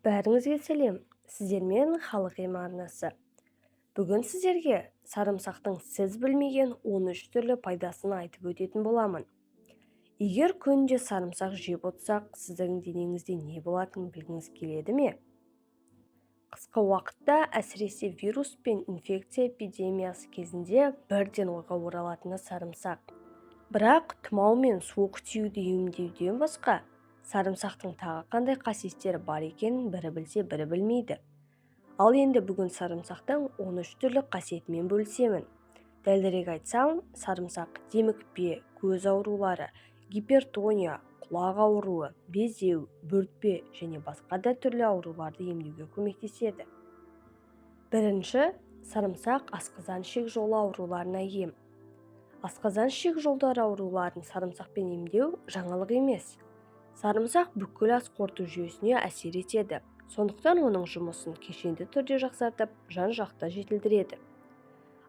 Бәріңізге сәлем! Сіздермен Халық емі арнасы. Бүгін сіздерге сарымсақтың сіз білмеген 13 түрлі пайдасын айтып өтетін боламын. Егер күнде сарымсақ жеп отырсақ, сіздің денеңізде не болатынын білгіңіз келеді ме? Қысқы уақытта, әсіресе вирус пен инфекция эпидемиясы кезінде бірден ойға оралатыны сарымсақ. Бірақ тұмау мен суық тиюді емдеуден басқа сарымсақтың тағы қандай қасиеттері бар екенін бірі білсе, бірі білмейді. Ал енді бүгін сарымсақтың 13 түрлі қасиетімен бөлісемін. Дәлірек айтсам, сарымсақ демікпе, көз аурулары, гипертония, құлақ ауруы, безеу, бөртпе және басқа да түрлі ауруларды емдеуге көмектеседі. Бірінші, сарымсақ асқазан-ішек жолы ауруларына ем. Асқазан-ішек жолдары ауруларын сарымсақпен емдеу жаңалық емес. Сарымсақ бүкіл ас қорыту жүйесіне әсер етеді, сондықтан оның жұмысын кешенді түрде жақсартып, жан-жақты жетілдіреді.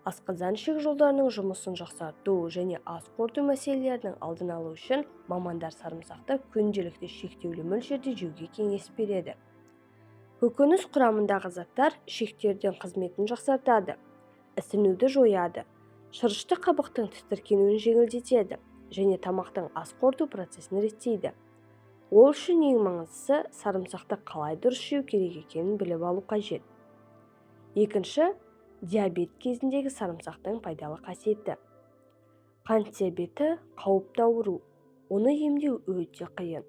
Асқазан-ішек жолдарының жұмысын жақсарту және ас қорыту мәселелерінің алдын алу үшін мамандар сарымсақты күнделікті шектеулі мөлшерде жеуге кеңес береді. Көкөніс құрамындағы заттар ішектердің қызметін жақсартады, ісінуді жояды, шырышты қабықтың тітіркенуін жеңілдетеді және тамақтың ас қорыту процесін реттейді. Ол үшін ең маңыздысы сарымсақты қалай дұрыс жеу керек екенін біліп алу қажет. Екінші, диабет кезіндегі сарымсақтың пайдалы қасиеті. Қант диабеті қауіпті ауру, оны емдеу өте қиын.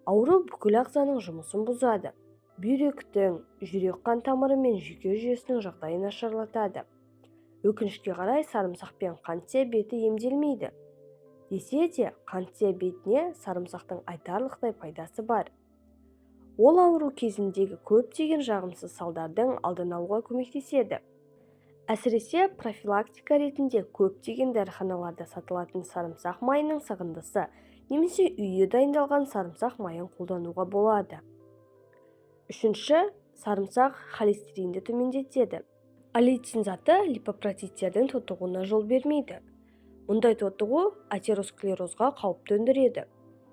Ауру бүкіл ағзаның жұмысын бұзады. Бүйректің, жүрек-қан тамыры мен жүйке жүйесінің жағдайын нашарлатады. Өкінішке қарай, сарымсақпен қант диабеті емделмейді. Десе де, қант диабетіне сарымсақтың айтарлықтай пайдасы бар. Ол ауру кезіндегі көптеген жағымсыз салдардың алдын алуға көмектеседі. Әсіресе профилактика ретінде көптеген дәріханаларда сатылатын сарымсақ майының сығындысы немесе үйде дайындалған сарымсақ майын қолдануға болады. Үшінші, сарымсақ холестеринді төмендетеді. Аллицин заты липопротеидтердің тотығуына жол бермейді. Мұндай тотығу атеросклерозға қауіп төндіреді.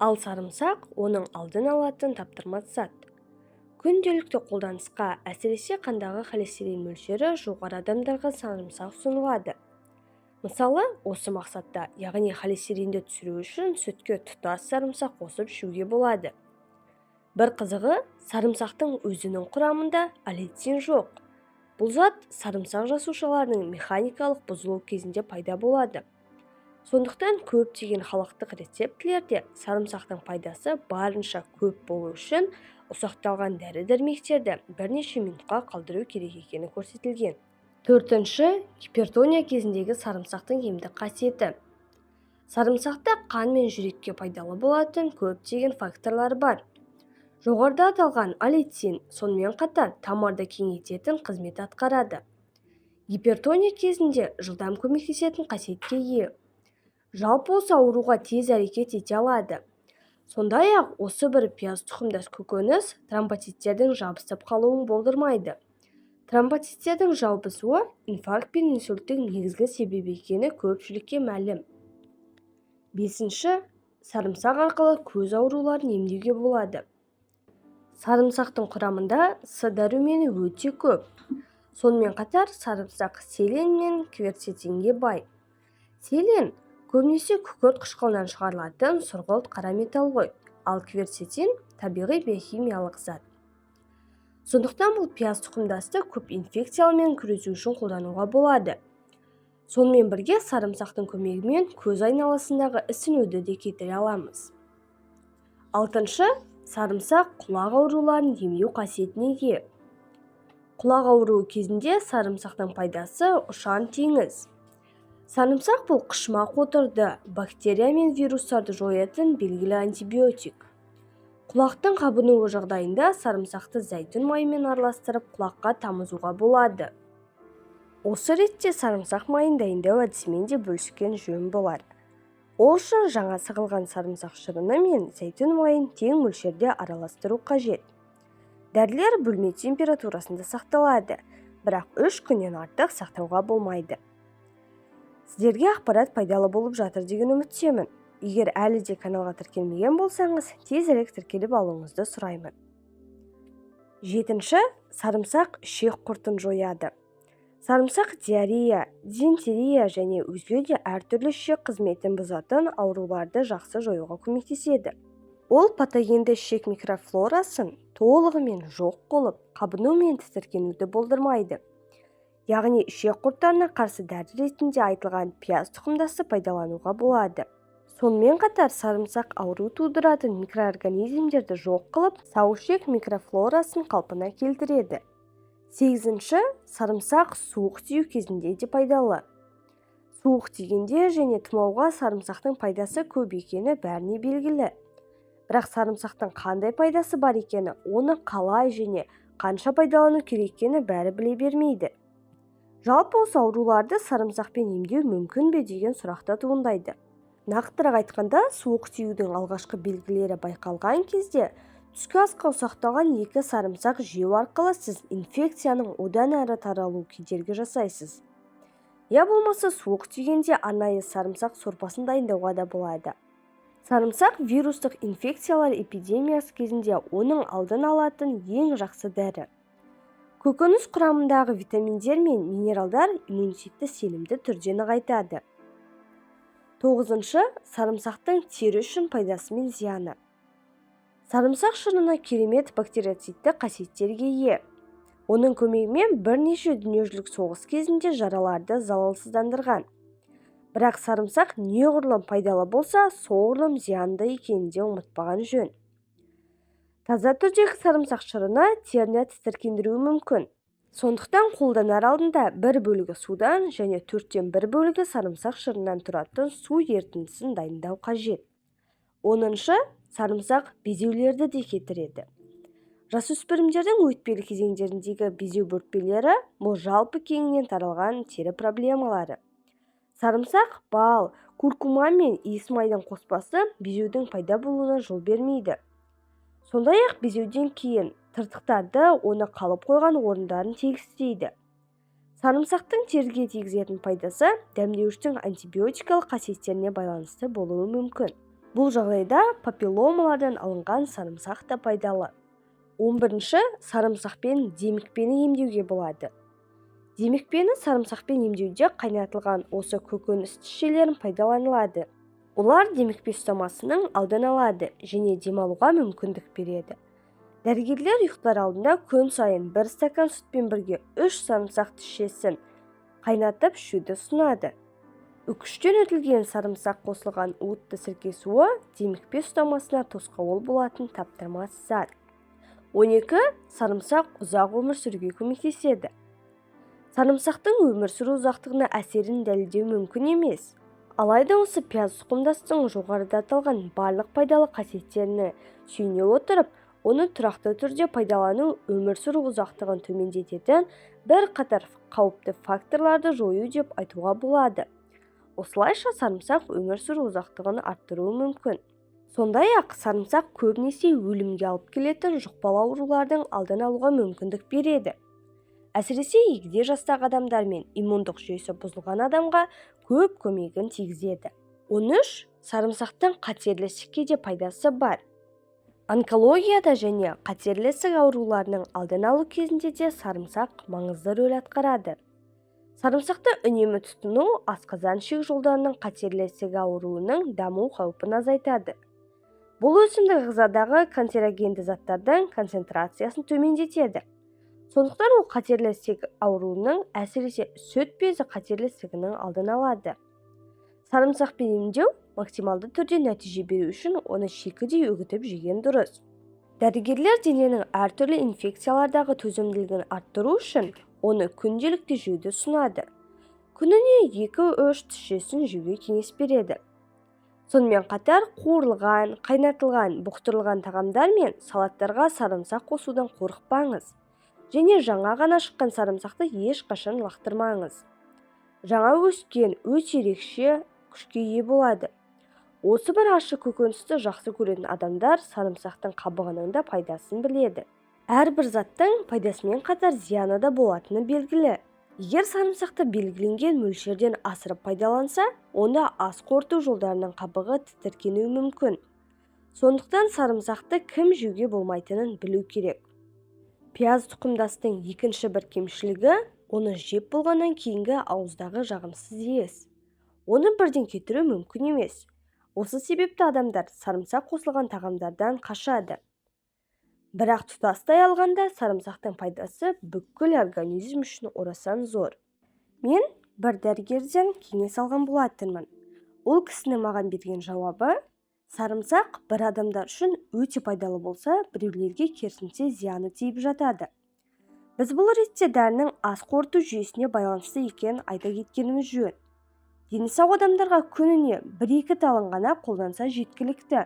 Ал сарымсақ оның алдын алатын таптырмас зат. Күнделікті қолданысқа, әсіресе қандағы холестерин мөлшері жоғары адамдарға сарымсақ ұсынылады. Мысалы, осы мақсатта, яғни холестеринді түсіру үшін сүтке тұтас сарымсақ қосып ішуге болады. Бір қызығы, сарымсақтың өзінің құрамында аллицин жоқ. Бұл зат сарымсақ жасушаларының механикалық бұзылуы кезінде пайда болады. Сондықтан көптеген халықтық рецептілерде сарымсақтың пайдасы барынша көп болу үшін ұсақталған дәрі-дәрмектерді бірнеше минутқа қалдыру керек екені көрсетілген. Төртінші, гипертония кезіндегі сарымсақтың емдік қасиеті. Сарымсақта қан мен жүрекке пайдалы болатын көптеген факторлар бар. Жоғарыда аталған аллицин сонымен қатар тамырды кеңейтетін қызмет атқарады. Гипертония кезінде жылдам көмектесетін қасиетке ие. Жалпы осы ауруға тез әрекет ете алады. Сондай-ақ осы бір пияз тұқымдас көкөніс тромбоциттердің жабысып қалуын болдырмайды. Тромбоциттердің жабысуы инфаркт пен инсульттің негізгі себебі екені көпшілікке мәлім. Бесінші, сарымсақ арқылы көз ауруларын емдеуге болады. Сарымсақтың құрамында С дәрумені өте көп. Сонымен қатар сарымсақ селен мен кверцетинге бай. Селен көбінесе күкірт қышқылынан шығарылатын сұрғылт қара металл ғой, ал кверцетин табиғи биохимиялық зат. Сондықтан бұл пияз тұқымдасты көп инфекциялармен күресу үшін қолдануға болады. Сонымен бірге сарымсақтың көмегімен көз айналасындағы ісінуді де кетіре аламыз. Алтыншы, сарымсақ құлақ ауруларын емдеу қасиетіне ие. Құлақ ауруы кезінде сарымсақтың пайдасы ұшан теңіз. Сарымсақ бұл қышыма қотырды, бактерия мен вирустарды жоятын белгілі антибиотик. Құлақтың қабынуы жағдайында сарымсақты зәйтүн майымен араластырып құлаққа тамызуға болады. Осы ретте сарымсақ майын дайындау әдісімен де бөліскен жөн болар. Ол үшін жаңа сығылған сарымсақ шырыны мен зәйтүн майын тең мөлшерде араластыру қажет. Дәрілер бөлме температурасында сақталады, бірақ 3 күннен артық сақтауға болмайды. Сіздерге ақпарат пайдалы болып жатыр деген үміттемін. Егер әлі де каналға тіркелмеген болсаңыз, тезірек тіркеліп алуыңызды сұраймын. Жетінші, сарымсақ ішек құртын жояды. Сарымсақ диарея, дизентерия және өзге де әртүрлі ішек қызметін бұзатын ауруларды жақсы жоюға көмектеседі. Ол патогенді ішек микрофлорасын толығымен жоқ қылып, қабыну мен тітіркенуді болдырмайды. Яғни ішек құрттарына қарсы дәрі ретінде айтылған пияз тұқымдасты пайдалануға болады. Сонымен қатар сарымсақ ауру тудыратын микроорганизмдерді жоқ қылып, сау ішек микрофлорасын қалпына келтіреді. Сегізінші, сарымсақ суық тию кезінде де пайдалы. Суық тигенде және тұмауға сарымсақтың пайдасы көп екені бәріне белгілі. Бірақ сарымсақтың қандай пайдасы бар екені, оны қалай және қанша пайдалану керек екені бәрі біле бермейді. Жалпы осы ауруларды сарымсақпен емдеу мүмкін бе деген сұрақ та туындайды. Нақтырақ айтқанда, суық тиюдің алғашқы белгілері байқалған кезде түскі асқа ұсақталған 2 сарымсақ жеу арқылы сіз инфекцияның одан әрі таралу кедергі жасайсыз. Я болмаса суық тигенде арнайы сарымсақ сорпасын дайындауға да болады. Сарымсақ вирустық инфекциялар эпидемиясы кезінде оның алдын алатын ең жақсы дәрі. Көкөніс құрамындағы витаминдер мен минералдар иммунитетті сенімді түрде нығайтады. Тоғызыншы, сарымсақтың тері үшін пайдасы мен зияны. Сарымсақ шырыны керемет бактерицидті қасиеттерге ие. Оның көмегімен бірнеше дүниежүзілік соғыс кезінде жараларды залалсыздандырған. Бірақ сарымсақ неғұрлым пайдалы болса, соғұрлым зиянды екенін де ұмытпаған жөн. Таза түрдегі сарымсақ шырыны теріні тітіркендіруі мүмкін. Сондықтан қолданар алдында бір бөлігі судан және 1/4 бөлігі сарымсақ шырынынан тұратын су ерітіндісін дайындау қажет. Оныншы, сарымсақ безеулерді де кетіреді. Жасөспірімдердің өтпелі кезеңдеріндегі безеу бөртпелері бұл жалпы кеңінен таралған тері проблемалары. Сарымсақ, бал, куркума мен иіс майдың қоспасы безеудің пайда болуына жол бермейді. Сондай-ақ безеуден кейін тыртықтарды, оны қалып қойған орындарын тегістейді. Сарымсақтың теріге тигізетін пайдасы дәмдеуіштің антибиотикалық қасиеттеріне байланысты болуы мүмкін. Бұл жағдайда папилломалардан алынған сарымсақ та пайдалы. 11-ші, сарымсақпен демікпені емдеуге болады. Демікпені сарымсақпен емдеуде қайнатылған осы көкөніс тісшелерін пайдаланылады. Олар демікпе ұстамасының алдын алады және демалуға мүмкіндік береді. Дәрігерлер ұйықтар алдында күн сайын 1 стакан сүтпен бірге 3 сарымсақ тісшесін қайнатып ішуді ұсынады. Үкіштен өтілген сарымсақ қосылған уытты сірке суы демікпе ұстамасына тосқауыл болатын таптырмас зат. 12. Сарымсақ ұзақ өмір сүруге көмектеседі. Сарымсақтың өмір сүру ұзақтығына әсерін дәлелдеу мүмкін емес. Алайда осы пияз тұқымдастың жоғарыда аталған барлық пайдалы қасиеттеріне сүйене отырып, оны тұрақты түрде пайдалану өмір сүру ұзақтығын төмендететін бірқатар қауіпті факторларды жою деп айтуға болады. Осылайша сарымсақ өмір сүру ұзақтығын арттыруы мүмкін. Сондай-ақ сарымсақ көбінесе өлімге алып келетін жұқпалы аурулардың алдын алуға мүмкіндік береді. Әсіресе егде жастағы адамдар мен иммундық жүйесі бұзылған адамға көп көмегін тигізеді. 13. Сарымсақтың қатерлі ісікке де пайдасы бар. Онкологияда және қатерлі ісік ауруларының алдын алу кезінде де сарымсақ маңызды рөл атқарады. Сарымсақты үнемі тұтыну асқазан-ішек жолдарының қатерлі ісік ауруының даму қаупін азайтады. Бұл өсімдік ағзадағы канцерогенді заттардың концентрациясын төмендетеді. Сондықтан ол қатерлі ісік ауруының, әсіресе сүт безі қатерлі ісігінің алдын алады. Сарымсақпен емдеу максималды түрде нәтиже беру үшін оны шикідей үгітіп жеген дұрыс. Дәрігерлер дененің әртүрлі инфекциялардағы төзімділігін арттыру үшін оны күнделікті жеуді ұсынады. Күніне 2-3 тісшесін жеуге кеңес береді. Сонымен қатар қуырылған, қайнатылған, бұқтырылған тағамдар мен салаттарға сарымсақ қосудан қорықпаңыз. Және жаңа ғана шыққан сарымсақты ешқашан лақтырмаңыз. Жаңа өскен өте ерекше күшке ие болады. Осы бір ащы көкөністі жақсы көретін адамдар сарымсақтың қабығының да пайдасын біледі. Әрбір заттың пайдасымен қатар зияны да болатыны белгілі. Егер сарымсақты белгіленген мөлшерден асырып пайдаланса, онда ас қорыту жолдарының қабығы тітіркенуі мүмкін. Сондықтан сарымсақты кім жеуге болмайтынын білу керек. Пияз тұқымдастың екінші бір кемшілігі оны жеп болғаннан кейінгі ауыздағы жағымсыз иіс. Оны бірден кетіру мүмкін емес. Осы себепті адамдар сарымсақ қосылған тағамдардан қашады. Бірақ тұтастай алғанда сарымсақтың пайдасы бүкіл организм үшін орасан зор. Мен бір дәрігерден кеңес алған болатынмын. Ол кісінің маған берген жауабы: сарымсақ бір адамдар үшін өте пайдалы болса, біреулерге керісінше зияны тиіп жатады. Біз бұл ретте дәрінің ас қорыту жүйесіне байланысты екенін айта кеткеніміз жөн. Дені сау адамдарға күніне 1-2 талын ғана қолданса жеткілікті.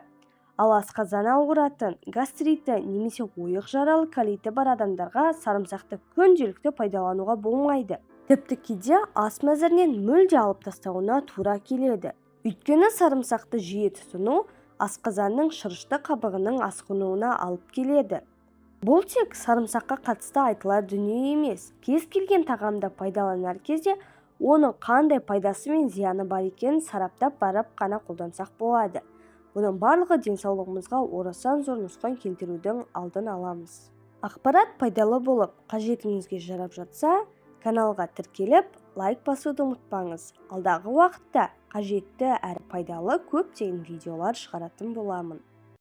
Ал асқазаны ауыратын, гастриті немесе ойық жаралы колиті бар адамдарға сарымсақты күнделікті пайдалануға болмайды. Тіпті кейде ас мәзірінен мүлде алып тастауына тура келеді. Өйткені сарымсақты жиі тұтыну асқазанның шырышты қабығының асқынуына алып келеді. Бұл тек сарымсаққа қатысты айтылар дүние емес. Кез келген тағамды пайдаланар кезде оның қандай пайдасы мен зияны бар екенін сараптап барып қана қолдансақ болады. Бұның барлығы денсаулығымызға орасан зор нұқсан келтірудің алдын аламыз. Ақпарат пайдалы болып, қажетіңізге жарап жатса, каналға тіркеліп, лайк басуды ұмытпаңыз. Алдағы уақытта қажетті әрі пайдалы көптеген видеолар шығаратын боламын.